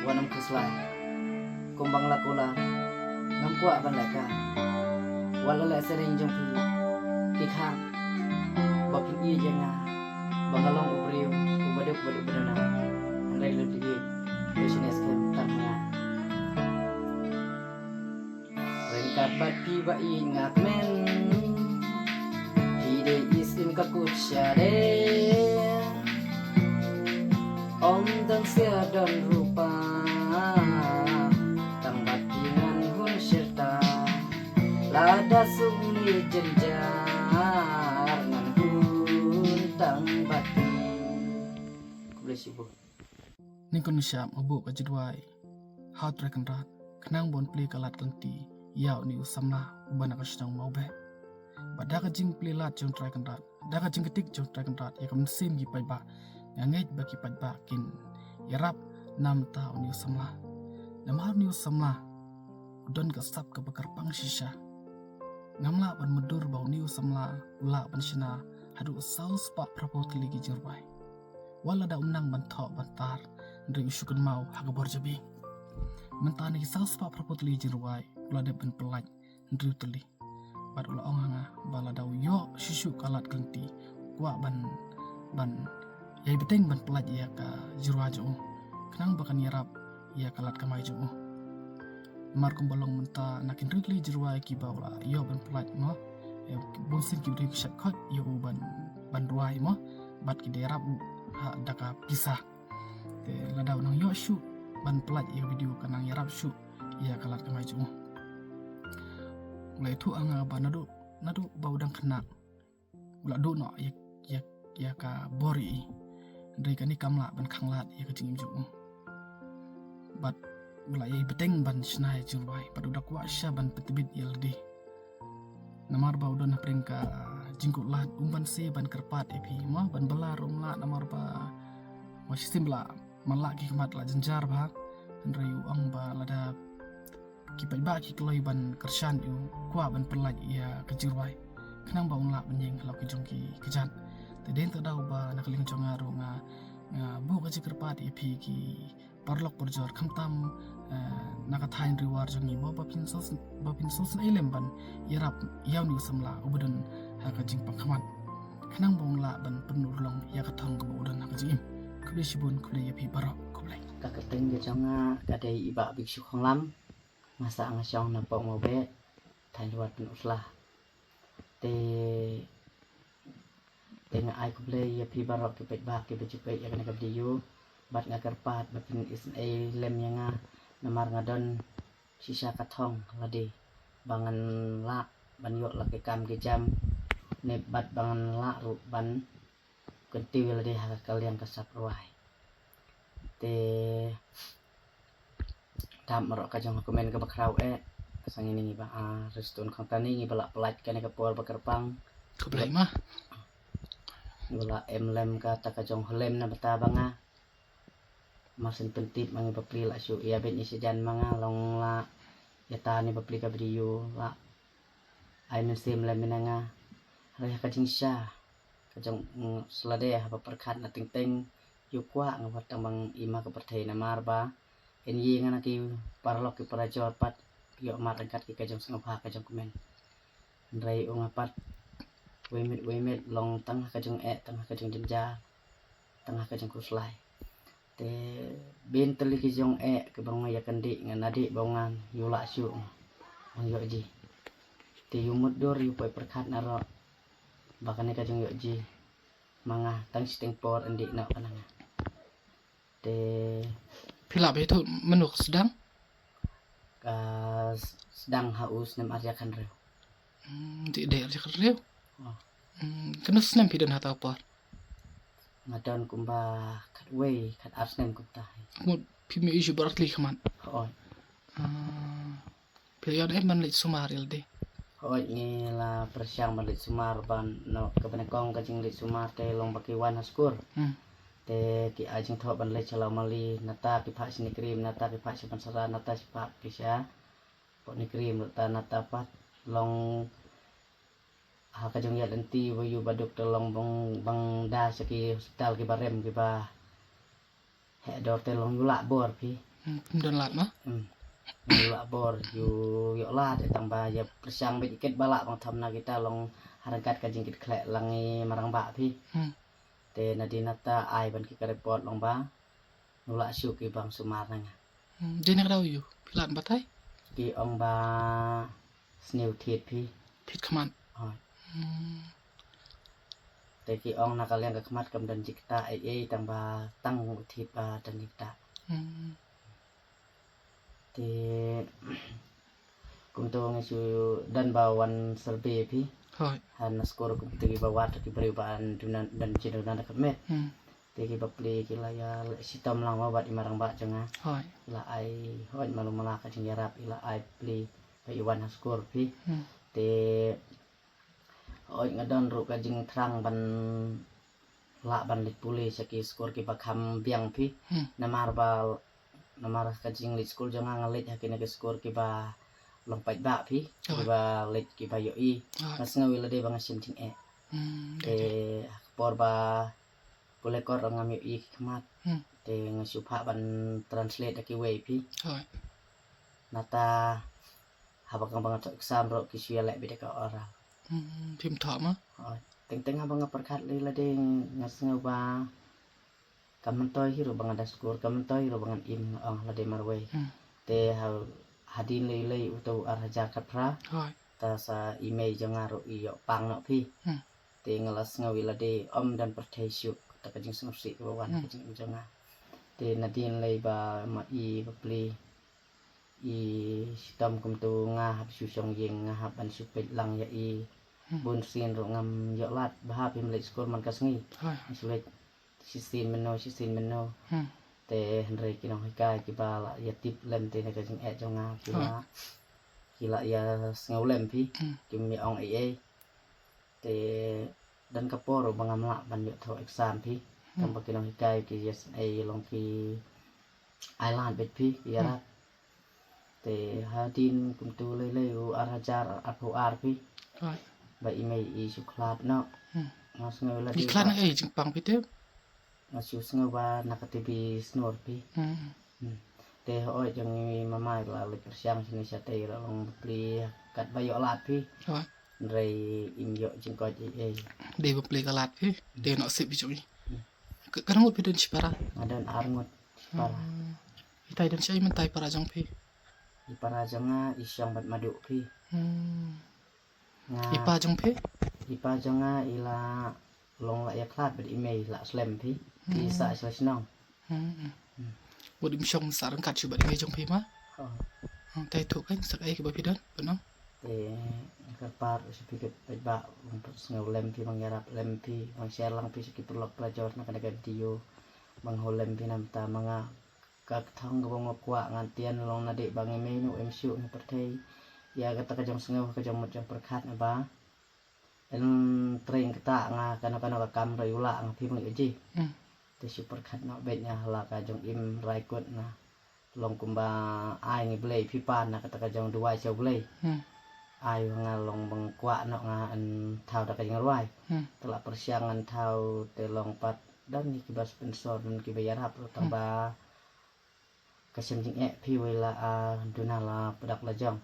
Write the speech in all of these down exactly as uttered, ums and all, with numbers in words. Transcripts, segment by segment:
Wat nym khuslai. Kum ba nga la kular, ngam kwah ban leh ka. Wat la leh sereng jong phi, ki khang ba phin ïeit ïa nga ba nga long u briew uba duk ba duk ba duna. Hynrei leit phi ïeit, phi shane skhem tang ha nga. Ryngkat bad phi ba ïeit nga kmen, phi dei i syiem ka kut shadem. Ym don sia don rupa, tang bad phi ngan hun shirta. Lada sum ni jynjar ngan hun tang bad phi. Khublei shibun. Nyngkong nyngshap nga buh ka jingrwai ha u Trai Kynrad khnang ba un plie ka lad ka lynti ïa une u samla uba na ka shnong Mawbeh. Bad da ka jingplie lad jong u Trai Kynrad, da ka jingktik jong u Trai Kynrad ïa ka mynsiem ki paidbah, nga ngeit ba ki paidbah kin ïarap na bynta une u samla. Namar une u samla u don ka sap kaba kyrpang shisha. Ngam lah ban mutdur ba une u samla u lah ban shna haduh saw spah phraphew tylli ki jingrwai. Wat la da um nang ban thoh ban tar, hynrei u shu kynmaw ha ka bor jabieng. Mynta na ki saw spah phraphew tylli ki jingrwai u la dep ban pyllait hynriew tylli. Bad u la ong ha nga ba la da u ïoh shuh shuh ka lad ka lynti, u kwah ban, ban ïai bteng ban pyllait ïa ka jingrwai jong u khnang ba kan ïarap ïa ka lad kamai jong u. Namar kumba long mynta na ki hynriew tylli ki jingrwai kiba u la ïoh ban pyllait mo, eh, bun sien ki briew ki shait khot ïa u ban, ban rwai mo, bad ki da ïarap u ha da ka pisa. Te la da u nang ïoh shuh ban pyllait ïa ka video kan nang ïarap shuh ïa ka lad kamai jong u. U la ïathuh ha nga ba naduh, naduh ba u dang khynnah u la duh noh ïa, ïa, ïa ka bor ïa i. Hynrei kane kam lah ban khanglad ïa ka jingim jong u. Bad u la ïai bteng ban shna ïa jingrwai bad u da kwah shisha ban pyntbit ïa lade. Namar ba u don hapdeng ka jingkut lad, um banse ban kyrpad ïa phi mo, ban bylla ruh um lah namar ba, ba shisien ba la man la ki khmat la jynjar bha. Hynrei u ong ba lada ki paidbah ki kloi ban kyrshan ïa u, kwah ban pyllait ïa ka jingrwai khnang ba un lah ban ïeng halor ki jong ki kjat. Te dei tang da u ba na ka liang jong nga ruh nga, nga buh ka jingkyrpad ïa phi ki paralok parajor khamtam, eh, na ka thaiñ Ri War jong ngi mo, ba phin sngewsynei, ba phin sngewsynei lem ban ïarap ïa une u samla uba don ha ka jingpang khmat khnang ba un lah ban pynurlong ïa ka thong kaba u don ha ka jingim. Khublei shibun, khublei ïa phi baroh, khublei. Ka kyrteng ka jong nga ka dei i Bah Biksu Khonglam. Nga sah nga shong na Pok Mawbeh, thaiñ Ri War Pynursla. Te, te nga ai khublei ïa phi baroh ki paidbah kiba ju peit ïa kane ka video. Bad nga kyrpad ba phin isynei lem ïa nga namar nga don shisha ka thong lade ba ngan lah ban ïoh la ki kam ki jam ne bad ba ngan lah ruh ban kyntiew ïa lade ha ka liang ka sap rwai. Te dap marok ka jong ka comment kaba khraw eh. Sa ngin ïa ngi ba, ah, Restun Khongtani ngi ba la pyllait kane ka por ba kyrpang. Khublei ma. Ngi ba la em lem kata ka jong Holem na bynta ba nga. Mar shen pyntip ma ngi bapli la shu ïa beit ïa shajan ma nga long la ïa ta ni bapli ka video la ai mynsiem lem ïa nga. Hynrei ha ka jingshisha ka jong, mm, sla dei haba pyrkhat na teng teng ïa u kwah nga wat tang ba ngi ma ka pyrthei namar ba yn ïeng na ki paralok ki parajor pat ïoh mad ryngkat ki ka jong sngewbha ka jong kmen. Hynrei u nga pat wei miet wei miet long tang ha ka jong eh, tang ha ka jong jynjar, tang ha ka jong khuslai. Te bin tylli ki jong eh kiba nga ïa kyndit nga na dih ba u ngan ïu lah shuh ba ïoh ji. Te ïu mutdur ïu poi pyrkhat na roh ba kane ka jong ïoh ji ma nga tang shiteng por yn dih noh ka na nga. Te phi lah ba ïathuh mynno ka sdang? Ka sdang ha u snem ar hajar khathynriew. Hmm, dei dei ar hajar khathynriew. Oh. Hmm, katno snem phi don ha ta ka por? Nga don kumba khatwei khatar snem kumta. Mut phim ïohi shuh baroh tylli ki khmat. Hooid. Ah, phi la ïoh em ban leit sumar ïa lade? Hooid, ngi la pyrshang ban leit sumar ban, no, kaba nyngkong ka jingleit sumar te long ba ki wan ha skur. Hmm. Te ki ai jingthoh ban leit sha Lawmali, nata ki phah sha Nikrim, nata ki phah sha Bansara, nata ki phah ki sha Port Nikrim, nata nata pat long ha ka jong ïaid lynti ba ïu ba duk te long bang, bang da sha ki hospital kiba rem kiba heh dor te long ïu lah bor phi. Hmm, phim don lad ma? Hmm. Ïa la bor ïoh lad, tang ba ïa pyrshang beit ïa kit ba lah bang tham na kita long ha ryngkat ka jingkit khleh lang i marang ba phi. Hmm. Te nadien nata ai ban ki ka report long ba u la shu ki bang sumar na nga. Hmm, dei na ka daw ïoh phi lad batai? Ki ong ba sniew thied phi. Thied khmat. Hoi. Hmm. Te ki ong na ka liang ka khmat kam don jingktah ei ei, tang ba tang u thied ba don jingktah. Hmm. Te kumto ngi shu don ba wan survey phi. Hoi. Ha na skur kumto ki ba wad ki briew ba an duna don jingduna da ka met. Hmm. Te ki bapli ki la ïa leh shitom lang ma bad i marang ba jong nga. Hoi. La ai hoi malu mala ka jingïarap, i la ai pli ba i wan ha skur phi. Hmm. Te hoi nga don ruh ka jingthrang ban lah ban leit pule sha ki skur ki ba kham biang phi. Hmm. Namar ba, namar ka jingleit skul jong nga, nga leit ha kine ki skur ki ba long paidbah phi. Hoi. Ki ba leit ki ba ïohi. Hoi. Nga sngew ïa lade ba nga shem jingeh. Hmm. Te ha ka por ba pule kot ruh ngam ïohi ki khmat. Hmm. Te nga shu phah ban translate da kiwei phi. Hoi. Nata haba kang ba nga thoh exam ruh ki shu ïa leh beit da ka oral. Hmm, phim thoh ma? Hoi. Teng teng haba nga pyrkhat lei lade nga sngew ba kam myntoi hi ruh ba nga da skur, kam myntoi hi ruh ba ngan im, nga ong lade marwei. Hmm. Te ha, hadien lei lei uto u ar hajar khatphra. Hoi. Ta sa i mei jong nga ruh i ïoh pang noh phi. Hmm. Te nga la sngew ïa lade ym don pyrthei shuh, ta ka jingsngewsih kaba wan. Hmm. Ka jingim jong nga. Te nadien lei ba ma i bapli i shitom kumto nga hap shu shong ïing, nga hap ban shu peit lang ïa i. Hmm. Bun sien ruh ngam ïoh lad ba hap im leit skul man ka sngi. Hoi. Nga shu leit shisien mynno shisien mynno. Hmm. Te hynrei ki nonghikai ki ba la ïa tip lem te na ka jingeh jong nga ki, hoi, la, ki la ïa sngew lem phi. Hmm. Kim ïa ong ei ei. Te don ka por ba ngam lah ban ïoh thoh exam phi. Hmm. Tang ba ki nonghikai ki ïa sngewlong ki ai lad beit phi, ki ïarap. Hmm. Te hadien kumto lei lei u ar hajar arphew ar phi. Hoi. Ba i mei i shu khlad noh. Hmm. Nga sngew lade. I khlad na ei jingpang phi te? Nga shu sngew ba na ka T V Snor phi. Hmm. Hmm. Te hoi jong i mama i la leit pyrshang shane shatei ruh long bapli katba ïoh lad phi. Hoi. Hynrei im ïoh jingkoit ei ei. Dei bapli ka lad phi. Hmm. Dei noh sip phi jong i. Hmm. Ka, ka ngut phi don shipara? Nga don ar ngut shipara. Hmm. Itai don shi i mynta i para jong phi? I para jong nga i shong bad Madu phi. Hmm. Nga. I pa jong phi? I pa jong nga i la long la ïa khlad bad i mei la slem phi. Ki, hmm, sah sha shnong. Hmm. Hmm. Bad im shong sah ryngkat shuh bad i mei jong phi ma? Oh. Hmm, tai tu kan sak ai kiba phi don, pynong? Te kyrpad sha phi ki paidbah, ban sngew lem phi, ban ïarap lem phi, ban share lang phi sha ki paralok parajor na kane ka video. Ban ho lem phi namar ta ma nga ka kthang kaba nga kwah ngan tian long na dei ba ngi mei nu em shu na pyrthei. Ïa kata ka jong sngew ka jong mut jong pyrkhat na ba en tring kata nga kano kano ka kam ra yu la nga phi mei ji. Hmm. Te shu pyrkhat na beit na la ka jong im rai kut na long kumba ai ngi Blei phi pan na kata ka jong duwai sha Blei. Hmm. Ai nga long bang kwah na nga en thaw da ka jong rwai. Hmm. Te la pyrshang en thaw te long pat don ni kiba sponsor don kiba ïarap tang, hmm, ba ka shem jingeh phi wei la, ah, duna la pdak la jong.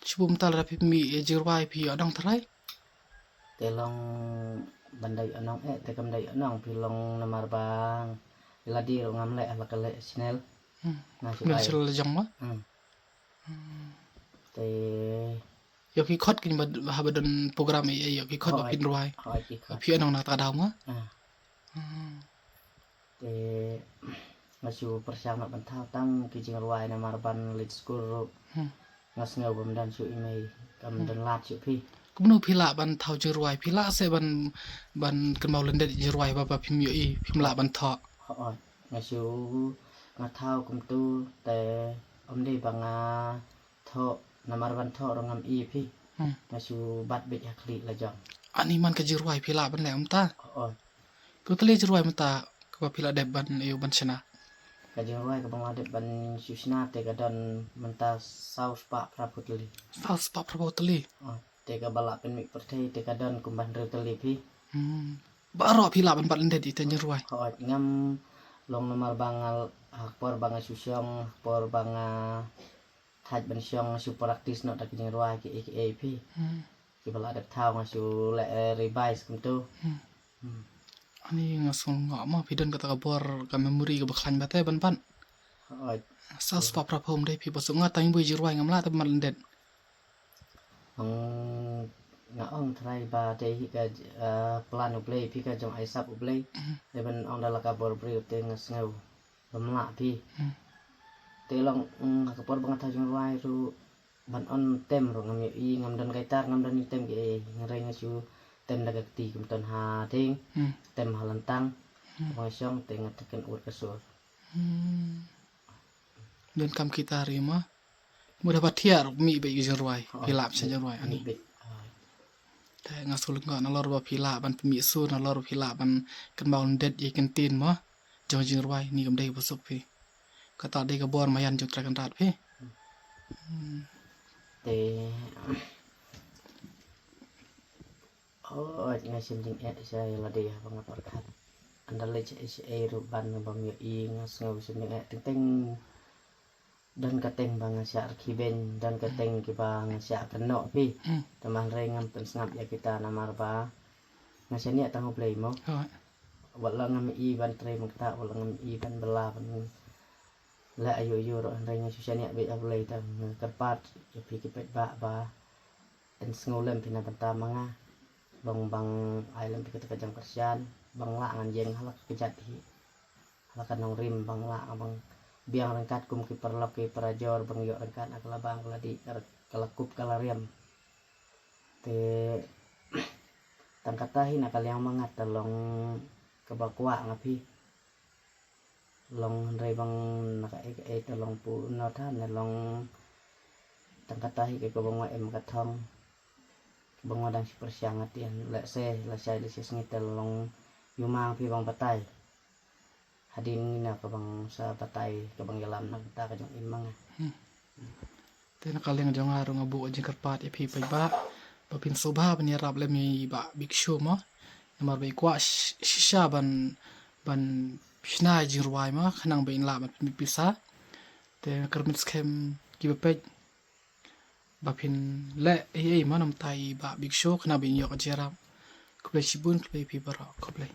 Shu bum tal ra phi mi e jirwai phi ïoh nong trai. Te long ban dei ïoh nong eh, te kam dei ïoh nong phi long namar ba ila di ro ngam leh la ka leh channel. Hmm. Nga shu ai channel la jong ma. Hmm. Hmm. Te ïoh ki khot kin ba haba don program e ïoh ki khot ba phin rwai. Hoi ki khot. Phi ïoh nong na ta daw ma. Ah. Hmm. Te nga shu pyrshang na ban thaw tang ki jingrwai namar ban leit skul ruh. Hmm. Nga sngew bym don shu i mei kam, hmm, don lad shu phi. Kumno phi lah ban thaw jingrwai? Phi lah se ban, ban kynmaw lyndet jingrwai ba, ba phim ïohi, phim lah ban thoh? Hooid. Nga shu, nga thaw kumtu te ym dei ba nga thoh, namar ban thoh ruh ngam i phi. Hmm. Nga shu bat beit ha khlieh la jong. Ani man ka jingrwai phi lah ban leh mynta? Hooid. Phi tylli jingrwai mynta kaba phi la dep ban ïoh ban shna? Ka jingrwai kaba nga dep ban shu shna te ka don mynta saw spah phra phew tylli. Saw spah phra phew tylli. Oh, te kaba lah pynmih pyrthei te ka don kumba hynriew tylli phi. Hmm. Baroh phi lah ban bat lyndet ïa ita jingrwai? Hooid, ngam long namar ba nga Ha ka por ba nga shu shong, ha ka por ba nga thait ban shong, nga shu practice noh da ki jingrwai ki A K A phi. Hmm. Ki ba la dep thaw nga shu leh, eh, revise kumtu. Hmm. Hmm. Ani nga sngewthuh nga ma phi don kata ka bor ka memory ka ba khlaiñ bha te ban ban. Hooid. Sa spah phra phew ym dei phi ba suk nga tang bui jingrwai ngam lah te ban lyndet. Ong nga ong trai ba dei hi ka, eh, plan U Blei phi ka jong ai sap U Blei. Hmm. Dei ban ong da la ka bor briew te nga sngew bym lah phi. Hmm. Te long, mm, ha ka por ba nga thaw jingrwai ruh ban on tem ruh ngam ïohi, ngam don guitar, ngam don tem ki ei, hynrei nga shu tem da ka kti kum ton ha ding, hmm, tem ha lyntang. Hmm. Ba nga shong te nga teken ur ka sur. Hmm. Don kam guitar ïa ma. Mut haba thiah ruh mih beit ki jingrwai, oh, phi lah sha jingrwai ani. Mih beit. Oh. Te nga sngewlyngngoh nalor ba phi lah ban pynmih sur, nalor ba phi lah ban kynmaw lyndet ïa ki ktien ma jong jingrwai, ni kam dei ba suk phi. Kata dei ka bor maïan jong Trai Kynrad phi. Hmm. Te, oh, nga sngewthuh eh sha ïa lade haba nga pyrkhat. Ynda leit sha, sha ei ruh ban bym ïohi nga sngew sngewthuh eh teng teng. Don ka teng ba nga shah rkhie beiñ, don ka teng kiba nga shah kynnoh phi. Hmm. Te hynrei ngam pynsngap ïa kita namar ba nga shaniah tang U Blei mo. Hooid. Wat la ngam i ban trei mynta, wat la ngam i ban bylla ban leh aïu aïu ruh hynrei nga shu shaniah beit ha U Blei, te nga kyrpad ïa phi ki paidbah ba yn sngew lem phi na bynta ma nga. Ba nga, ba nga ai lem phi kata ka jingkyrshan, ba nga lah ngan ïeng ha la ka kjat hi. Ha la ka nongrim ba nga lah, ba nga biang ryngkat kum ki paralok ki parajor, ba nga ïoh ryngkat na ka la bam ka la dih, ka, ka la kup ka la riam. Te tang kata hi na ka liang ma nga te long kaba kwah nga phi. Long hynrei ba nga na kaei kaei te long pynnoh than ne long tang kata hi ka kaba nga em ka thong. Ba nga dang shu pyrshang ïa tien lehse lashai lashai sngi te long ïa ma phi ba nga batai. Hadien ngi na kaba nga sa batai kaba nga ïalam na kata ka jong i ma nga. Hmm. Te na ka liang jong nga ruh nga buh jingkyrpad ïa phi paidbah ba phin sngewbha ban ïarap lem ïa i Bah Big Show mo. Namar ba i kwah sh-, shisha ban, ban shna jingrwai mo khnang ba in lah ban pynmih pisa. Te nga kyrmen skhem kiba peit ba phin leh ei ei mo namar ïa i Bah Big Show khnang ba in ïoh ka jingïarap. Khublei shibun, khublei phi baroh, khublei.